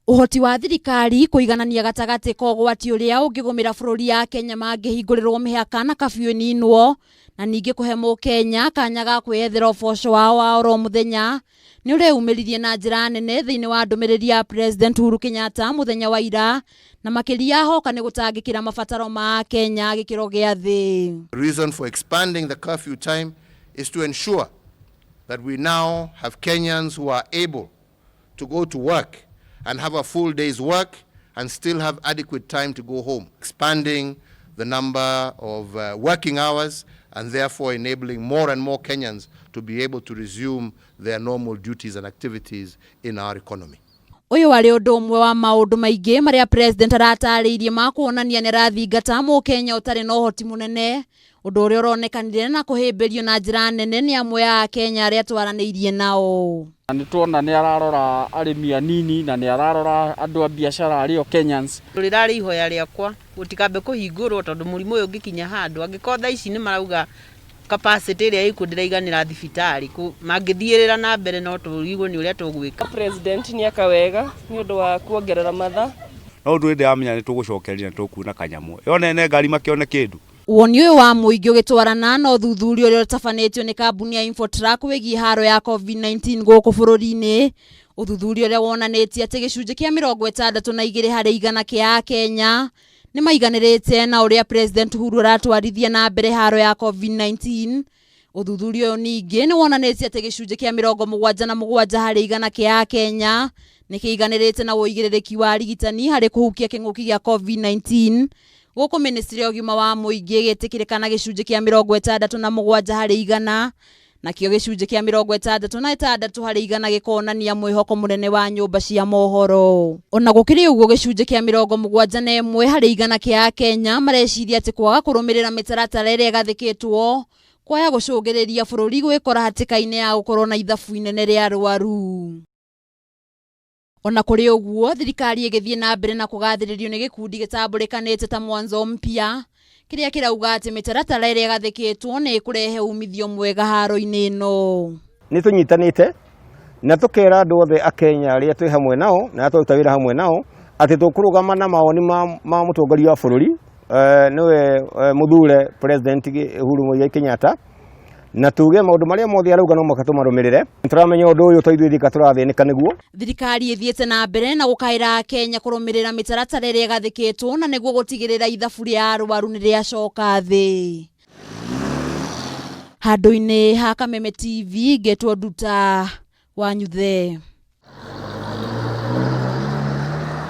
Ũhoti wa thirikari kũiganania gatagatĩ ka ũgwati ũrĩa ũngĩgũmĩra bũrũri ya Kenya mangĩhingũrĩrwo mĩhaka na kabiũ ĩninwo, na ningĩ kũhe mũkenya kanya ga kwĩyethera ũboco wao wa oro mũthenya, nĩ ũreyumĩririe na njĩra nene thĩinĩ wa ndũmĩrĩri ya President Uhuru Kenyatta mũthenya wa ira, na makĩria hoka nĩ gũtangĩkĩra mabataro ma Akenya a gĩkĩro gĩa thĩ. The reason for expanding the curfew time is to ensure that we now have Kenyans who are able to go to work and have a full day's work and still have adequate time to go home, expanding the number of working hours and therefore enabling more and more Kenyans to be able to resume their normal duties and activities in our economy. Ũyũ warĩ ũndũ ũmwe wa maũndũ maingĩ marĩa President aratarĩirie ma kuonania nĩ arathingata mũkenya ũtarĩ na ũhoti mũnene, ũndũ ũrĩa ũronekanire na kũhĩmbĩrio na njĩra nene nĩ amwe a Akenya arĩa twaranĩirie nao. Nĩ tuona nĩ ararora arĩmi anini na nĩ ararora andũ a biacara arĩa o Kenyans. Rĩrarĩ ihoya rĩakwa gũtikambe kũhingũrwo tondũ mũrimũ ũyũ ũngĩkinya handũ angĩkorwo thaa ici nĩ marauga capacity ĩrĩa ĩkuo ndĩraiganĩra thibitarĩ, mangĩthiĩrĩra na mbere no tũrigwo nĩ ũrĩa tũgwĩka. President nĩ eka wega nĩ ũndũ wa kuongerera mathaa. No ũndũ ndĩramenya nĩ tũgũcokereria na tũkuona kanyamũ ĩyo nene ngari makĩone kĩndũ. Woni ũyũ wa mũingĩ ũgĩtwarana na ũthuthuria ũrĩa ũtabanĩtio nĩ kambuni ya Infotrack wĩgiĩ haro ya COVID-19 gũkũ bũrũri-inĩ. Ũthuthuria ũrĩa wonanĩtie atĩ gĩcunjĩ kĩa 62 harĩ igana kĩa Akenya nĩ maiganĩrĩte na ũrĩa President Uhuru aratwarithia na mbere haro ya COVID-19. Ũthuthuria ũyũ ningĩ nĩ wonanĩtie atĩ gĩcunjĩ kĩa 77 harĩ igana kĩa Akenya nĩ kĩiganĩrĩte na ũigĩrĩrĩki wa arigitani harĩ kũhukia kĩng'ũki gĩa COVID-19. Gũkũ Ministry ya ũgima wa mũingĩ ĩgĩtĩkĩrĩka na gĩcunjĩ kĩa 67 harĩ igana, nakĩo gĩcunjĩ kĩa 66 harĩ igana gĩkonania mwĩhoko mũnene wa nyũmba cia mohoro. Ona gũkĩrĩ ũguo, gĩcunjĩ kĩa 71 harĩ igana kĩa Akenya mareciria atĩ kwaga kũrũmĩrĩra mĩtaratara ĩrĩa ĩgathĩkĩtwo kwaya gũcũngĩrĩria bũrũri gwĩkora hatĩka-inĩ ya gũkorwo na ithabu inene rĩa arwaru. Ona kũrĩ ũguo, thirikari ĩgĩthiĩ na mbere na kũgathĩrĩrio nĩ gĩkundi gĩtambũrĩkanĩte ta Mwanzo Mpya, kĩrĩa kĩrauga atĩ mĩtaratara ĩrĩa ĩgathĩkĩtwo nĩ ĩkũrehe umithio mwega haro-inĩ ĩno. Nĩ tũnyitanĩte na tũkera andũ othe a Kenya arĩa twĩ hamwe nao na arĩa tũraruta wĩra hamwe nao atĩ tũkũrũgama na mawoni ma mũtongoria wa bũrũri, nĩwe mũthure President Uhuru Muigai Kenyatta, na tuge maũndũ marĩa mothe arauga no mũhaka tũmarũmĩrĩre. Tũramenya ũndũ ũyũ to ithuĩ ithuika tũrathĩnĩka nĩguo. Thirikari ĩthiĩte na mbere na gũkaĩra Akenya kũrũmĩrĩra mĩtaratara ĩrĩa ĩgathĩkĩtwo na nĩguo gũtigĩrĩra ithabu rĩa arwaru nĩ rĩacoka thĩ. Handũ-inĩ ha Kameme TV, ngetwo Nduta wa Nyuthe.